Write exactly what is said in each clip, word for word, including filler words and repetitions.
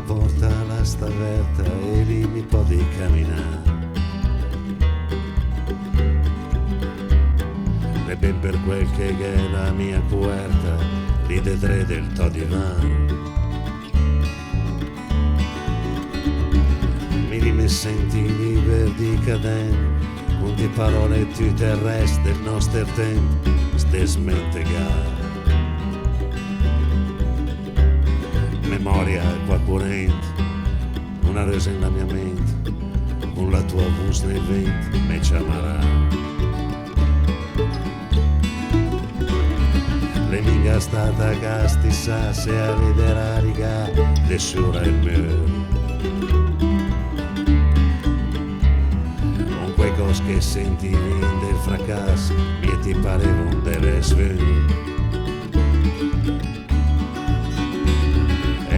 Pòrta la sta verta e lé mé pòde caminà. L'è ben per quel che gh'è la mia cuerta, lé dedré del tò divan. Mé lé me senti liber de cadèm, con de parole tüt el rest del nòster temp, sté smentegà. Memoria acqua curent, una rösa in la mia ment, con la tua vus nel vent me ciamarà. L'è minga stata gh'à stissà se a vedè la riga de sura el mör. Con quei còs che sentivi del fracass, mé e té parevum de vess vün.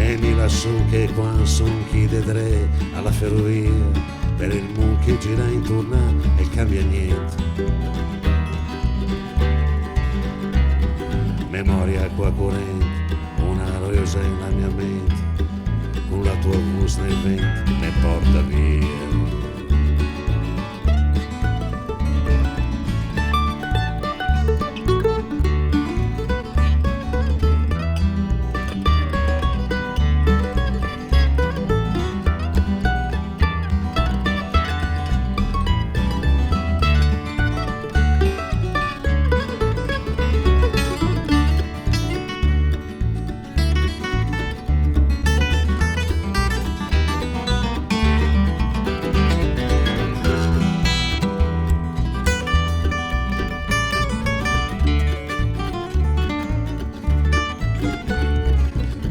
E mé la sun che quand sun chì dedré a la ferovia, per el mund che gira inturna e cambia nient. Memoria acqua curent, una rösa in la mia ment, con la tua vus nel vent me pòrta via.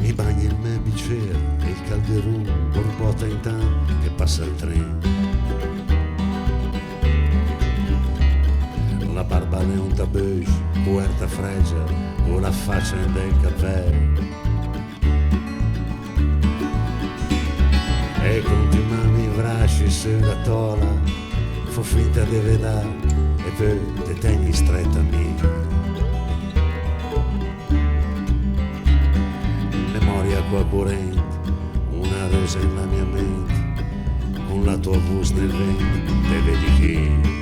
Mé bagne el mè bicer e el calderun borbota intant che passa el tren. La barba l'è un tabösch, cuerta fregia, con la facia in del capel. E con tü man i vrasci sö la tola, fó finta de vedà e pö te tegni stretta a mé. Memoria acqua curent, una rösa in la mia ment, con la tua vus nel vent te vedi chì.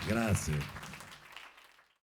Grazie.